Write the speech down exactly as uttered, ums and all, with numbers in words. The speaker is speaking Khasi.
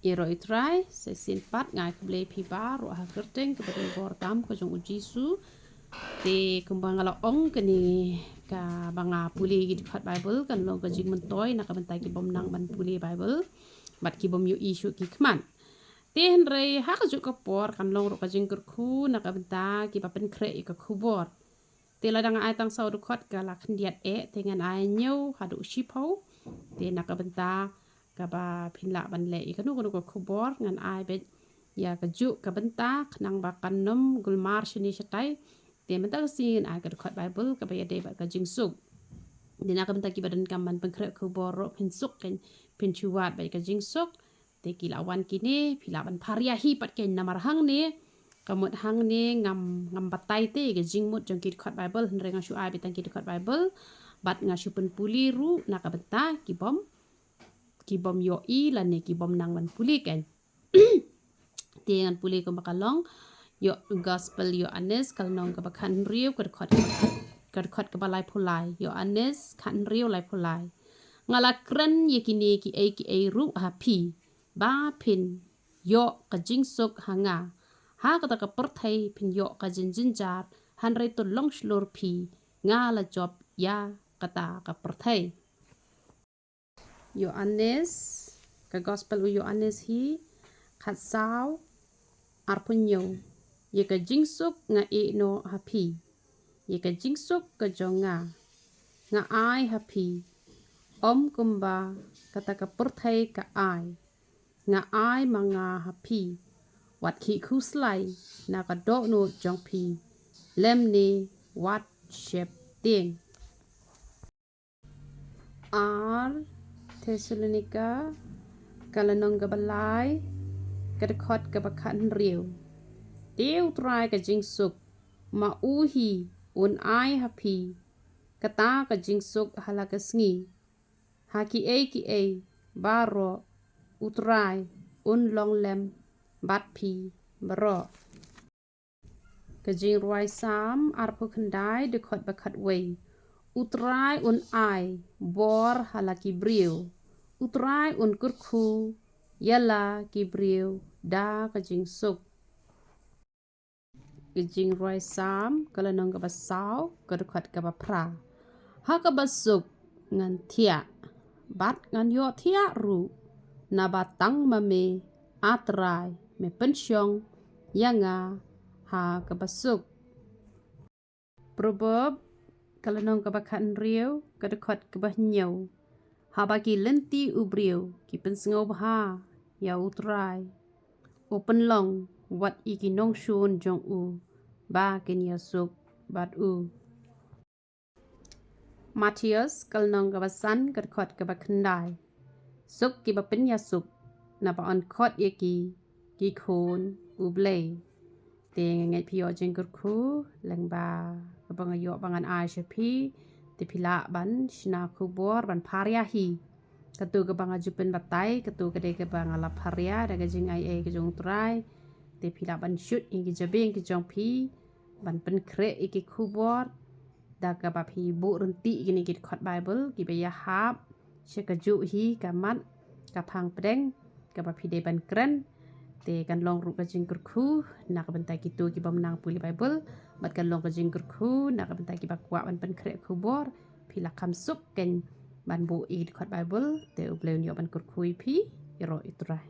Ïaroh ïa u Trai, sa shisien pat nga ai khublei ïa phi baroh ha ka kyrteng kaba donbor tam ka jong u Jisu. Te kumba nga la ong kane kaba nga pule ïa ki dkhot Baibl kan long ka jingmyntoi na ka bynta ki bym nang ban pule Baibl bad ki bym ïohi shuh ki khmat. Te hynrei ha kajuh ka por kan long ruh ka jingkyrkhu na ka bynta kiba pynkhreh ïa ka khubor. Te lada nga ai tang saw dkhot ka la khyndiat eh, te ngan ai hynñiew haduh shiphew. Te na ka bynta kaba phin lah ban leh ïa kano kano ka khubor, ngan ai beit ïa kajuh ka bynta khnang ba kan ym gulmar shane shatai. Te mynta ka sngi ngan ai ka dkhot Baibl kaba ïadei bad ka jingsuk. Te na ka bynta kiba donkam ban pynkhreh khubor ruh, phin suk kein, phin shu wad beit ka jingsuk. Te ki la wan kine, phi lah ban pharia hi pat kein, namar hangne ka mut hangne ngam, ngam batai te ka jingmut jong ki dkhot Baibl, hynrei nga shu ai beit tang ki dkhot Baibl bad nga shu pynpule ruh na ka bynta ki bym, ki bym ïohi lane ki bym nang ban pule kein. Te ngan pule kumba ka long ïa u Gospel Ïoannis ka lynnong kaba khathynriew ka dkhot, ka dkhot kaba laiphew lai. Ïoannis khathynriew, laiphew lai. Nga la kren ïa kine kiei kiei ruh ha phi ba phin ïoh ka jingsuk ha nga. Ha kata ka pyrthei phin ïoh ka jingjynjar, hynrei to long shlur phi, nga la jop ïa kata ka pyrthei. Ïoannis, ka Gospel u Ïoannis hi, khatsaw, arphew hynñiew. Ïa ka jingsuk nga ïehnoh ha phi, ïa ka jingsuk ka jong nga nga ai ha phi, ym kumba kata ka pyrthei ka ai. Nga ai ma nga ha phi, wat khih khuslai na ka dohnud jong phi, lymne wat sheptieng. Ar Thessalonika ka lynnong kaba lai ka dkhot kaba khathynriew. Te u Trai ka jingsuk, ma u hi un ai ha phi kata ka jingsuk ha la ka sngi. Ha kiei kiei baroh u Trai un long lem bad phi baroh. Ka jingrwai Salm arphew khyndai, dkhot ba khatwei. U Trai un ai bor ha la ki briew. U Trai un kyrkhu ïa la ki briew da ka jingsuk. Ka jingrwai Salm ka lynnong kaba saw, ka dkhot kaba phra. Ha kaba suk ngan thiah bad ngan ïohthiah ruh, naba tang ma me, A Trai, me pynshong ïa nga ha kaba suk. Proverb ka lynnong kaba khathynriew, ka dkhot kaba hynñiew. Haba ki lynti u briew ki pynsngewbha ïa u Trai, u pynlong wat ïa ki nongshun jong u ba kin ïasuk bad u. Mathaios ka lynnong kaba san, ka dkhot kaba khyndai. Suk kiba pynïasuk, naba yn khot ïa ki ki khun U Blei. Te nga ngeit phi ïoh jingkyrkhu lyngba kaba nga ïoh ba ngan ai sha phi. Te phi lah ban shna khubor ban pharia hi. Kato kaba nga ju pynbatai, kato ka dei kaba nga la pharia da ka jingai ei ka jong U Trai. Te phi lah ban shoot ïa ki jabieng ki jong phi ban pynkhreh ïa ki khubor da kaba phi buh ryntih ïa kine ki dkhot Baibl kiba ïahap sha kajuh hi ka mat ka phang pdeng kaba phi dei ban kren. Te kan long ruh ka jingkyrkhu na ka bynta kito ki bym nang pule Baibl, bad kan long ka jingkyrkhu na ka bynta kiba kwah ban pynkhreh khubor. Phi la kham suk kein ban buh ïa ki dkhot Baibl. Te U Blei un ïoh ban kyrkhu ïa phi. Ïaroh ïa U Trai.